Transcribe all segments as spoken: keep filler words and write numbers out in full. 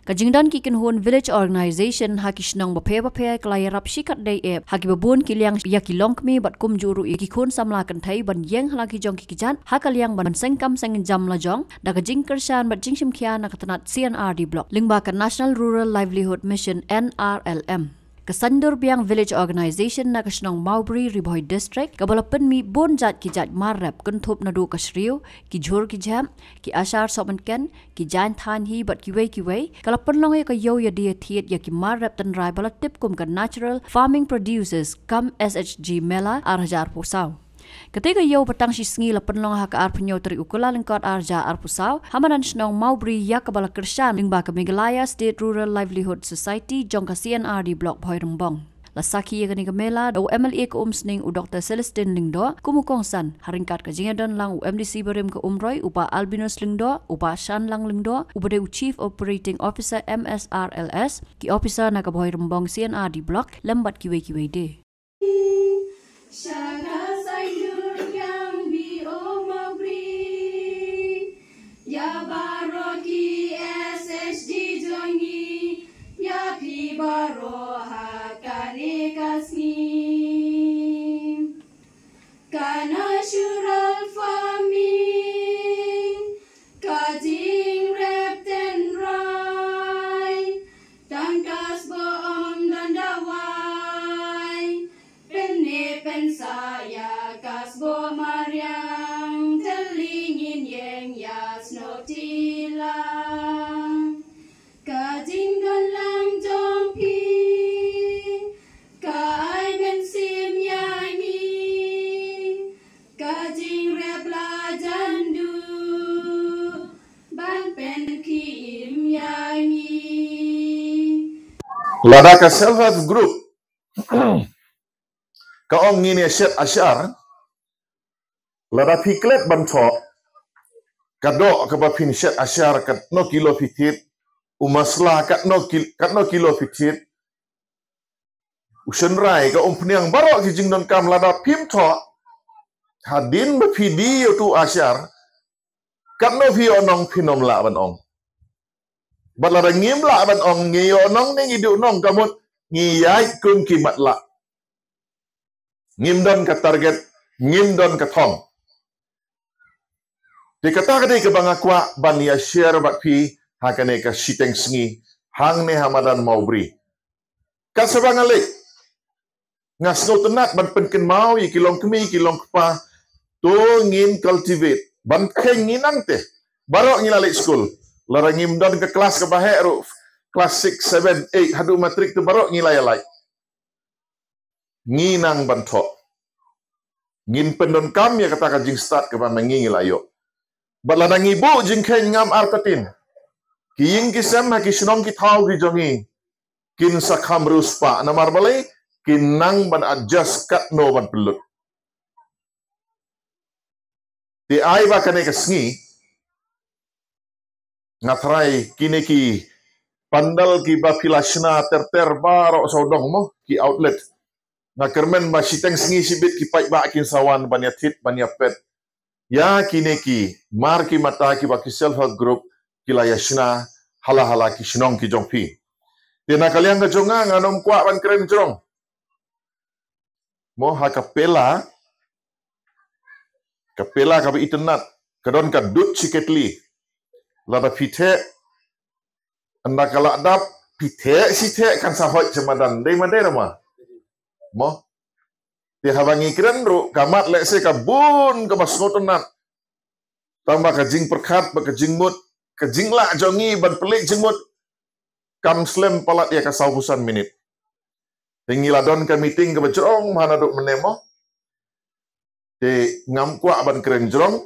Ka jingdon ki kynhun Village Organization ha ki shnong bapher bapher ka la ïarap shikatdei ep ha kiba bun ki liang ïa ki longkmie bad kumjuh ruh ïa ki khun samla kynthei ban ïeng ha la ki jong ki kjat ha ka liang ban seng kam seng jam lajong da ka jingkyrshan bad jingshimkhia na ka tnat C&RD Block lyngba ka National Rural Livelihood Mission, N R L M. Ka Saiñdur Biang Village Organization na ka shnong Mawbri, Ri Bhoi District, kaba la pynmih bun jait ki jait mar rep kynthup naduh ka shriew, ki jhur ki jhep, ki ashar sohmynken, ki jaiñ thaiñ hi bad kiwei kiwei, ka la pynlong ïa ka ïew ïa die thied ïa ki mar rep tynrai ba la tip kum ka Natural Farming Producers cum S H G Mela ar hajar arphew saw. Kata ka ïew ba tang shi sngi la pynlong ha ka arphew hynñiew tarik u Kyllalyngkot ar hajar arphew saw ha madan shnong Mawbri ïa kaba la kyrshan lyngba ka Meghalaya State Rural Livelihood Society jong ka C&RD Block Bhoirymbong. La sakhi ïa kane ka mela da u M L A ka Umsning, u Doktor Celestine Lyngdoh, kum u kongsan, ha ryngkat ka jingïadon lang u M D C barim ka Umroi, u Bah Albinus Lyngdoh, u Bah Shanlang Lyngdoh, uba dei u Chief Operating Officer M S R L S, ki officer na ka Bhoirymbong C&RD Block, lem bad kiwei kiwei de. Shaka Saiñdur Biang B O Mawbri. Ïa baroh ki S H G jong ngi, ïa phi baroh ha kane ka sngi. Ka natural farming, ka jingrep tynrai, tang ka sboh ym don dawai. Pynne pynsah ïa ka sboh mariang, tylli ngin ïeng ïa snoh tilang. Ka jingdon lang jong phi ka ai mynsiem ïa ngi, ka jingrep la jan duh ban pynkhih im ïa ngi. Lada ka self help group ka ong ngin ïa shet ashar, lada phi klet ban thoh, ka doh kaba phin shet ashar katno kilo phi thied, u masla katno kil-, katno kilo phi thied, u shynrai ka umphniang, baroh ki jingdonkam lada phim thoh, hadien ba phi die ïa utu u ashar, katno phi ïoh nong phin ym lah ban ong. Bad lada ngim lah ban ong, ngi ïoh nong ne ngi duh nong, ka mut ngi ïaid kum ki matlah. Ngim don ka target, ngim don ka thong. Te kata ka dei kaba nga kwah ban ïa share bad phi ha kane ka shiteng sngi hangne ha madan Mawbri. Katba nga leit, nga sngewtynnat ban pynkynmaw ïa ki longkmie, ki longkpa, to ngin cultivate, ban kheiñ ngi nangta. Baroh ngi la leit skul. Lada ngim don ka klas kaba heh ruh, klas six, seven, eight, haduh matrik te baroh ngi la ïa lait. Ngi nang ban thoh. Ngin pyndonkam ïa kata ka jingstad kaba ma ngi ngi la ïoh. Bad lada ngi buh jingkheiñ ngam artatien, ki ïing ki sem ha ki shnong ki thaw ki jong ngi kin sa kham riewspah, namar balei? Kin nang ban adjust katno ban pynlut. Te ai ba kane ka sngi nga tharai kine ki pandal kiba phi la shna ter ter baroh sawdong mo, ki outlet. Nga kyrmen ba shiteng sngi shibit ki paidbah kin sa wan ban ïa thied, ban ïa peit ïa kine ki mar ki mata kiba ki self help group ki la ïa shna hala hala ki shnong ki jong phi. Te na ka liang ka jong nga, nga nym kwah ban kren jrong mo, ha ka pela, ka pela kaba itynnat, ka don ka dud shi ketli. Lada phi theh, ynda ka la dap, phi theh shi theh kan sa hoit sha madan. Dei ma dei, Rama? Mo. Te haba ngi kren ruh, ka mat lehse ka bun kaba sngewtynnat. Tangba ka jingpyrkhat bad ka jingmut, ka jinglah jong ngi ban pynleit jingmut, kam slem palat ïa ka sawphew san minit. Te ngi la don ka meeting kaba jrong ha naduh mynne mo. Te ngam kwah ban kren jrong,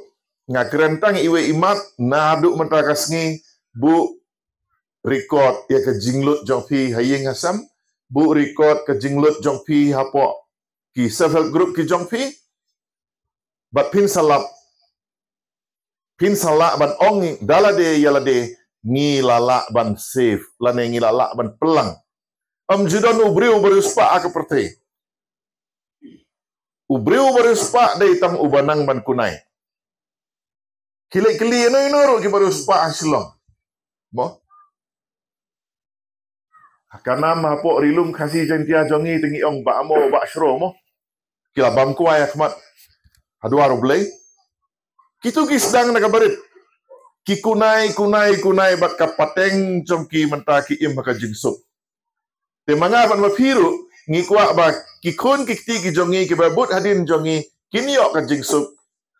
nga kren tang iwei i mat, naduh mynta ka sngi, buh record ïa ka jinglut jong phi ha ïing ha sem, buh record ka jinglut jong phi hapoh ki self help group ki jong phi, bad phin sa lap, phin sa lah ban ong da lade ïa lade, ngi la lah ban save, lane ngi la lah ban pynlang. Ym ju don u briew ba riewspah ha ka pyrthei. U briew ba riewspah dei tang uba nang ban kunai. Ki leit kylli ïano ïano ruh kiba riewspah ha Shillong. Mo? Ka nam hapoh ri lum Khasi Jaintia jong ngi te ngi ong bah mo, bah shro mo. Ki la bam kwai ha khmat ha dwar U Blei. Kito ki sdang na ka barit. Ki kunai, kunai, kunai bad ka pateng jong ki mynta ki im ha ka jingsuk. Te ma nga bad ma phi ruh ngi kwah ba ki khun ki kti ki jong ngi kiba bud hadien jong ngi kin ïoh ka jingsuk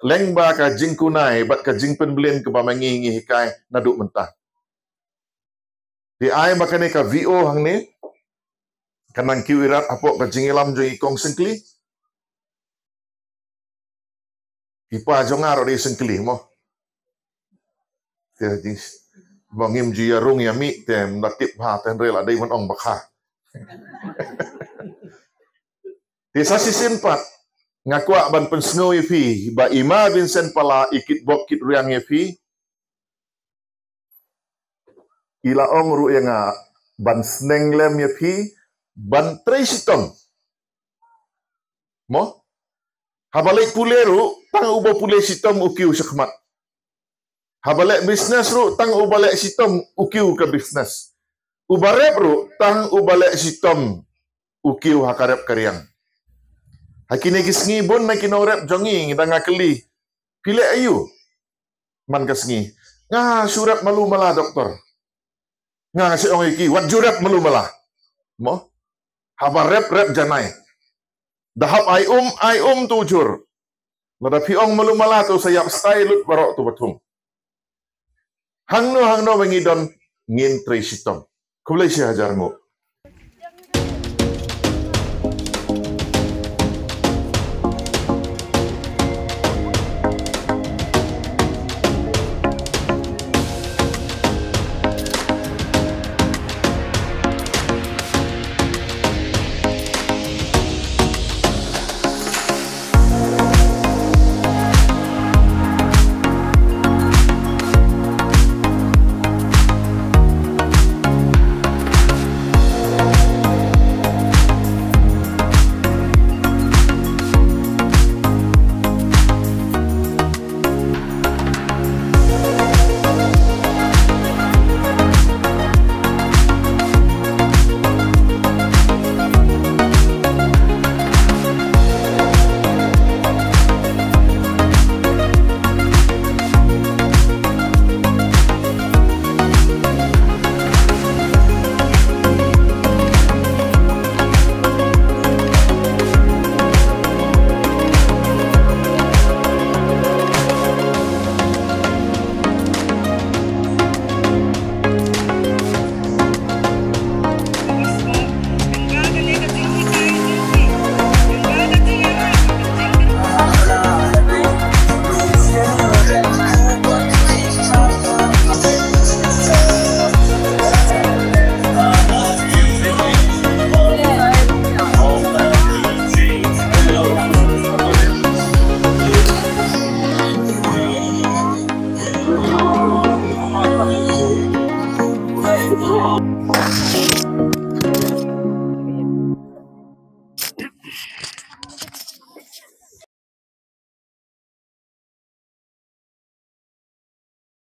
lyngba ka jingkunai bad ka jingpynbeit kaba ma ngi ngi hikai naduh mynta. Te ai ba kane ka V O hangne ka nang kiew irat hapoh ka jingïalam jong i kong Syngkli. I pa jong nga ruh dei Syngkli mo. Te jing mo ngim ju ïa rung ïa mih te ym da tip bha te hynrei la dei ban ong ba kha. Te sa shisien pat nga kwah ban pynsngew ïa phi ba i ma Vincent Pala i kit bok kit riang ïa phi. I la ong ruh ïa nga ban sneng lem ïa phi ban trei shitom. Mo? Haba leit pule ruh tang uba pule shitom u kiew shakhmat. Haba leh business ruh tang uba leh shitom u kiew ka business. Uba rep ruh tang uba leh shitom u kiew ha ka rep ka riang. Ha kine ki sngi bun na ki nongrep jong ngi ngi dang nga kylli, phi leh aïu man ka sngi? Nga shu rep malu mala doktor. Nga nga shu ong ïa ki wat ju rep malu mala. Mo? Haba rep rep janai. Da hap ai um ai um tu jur. Lada phi ong malu mala tu sa ïap stai lut baroh tu ba thung. Hangno hangno ba ngi don ngin trei shitom. Khublei shi hajar nguh.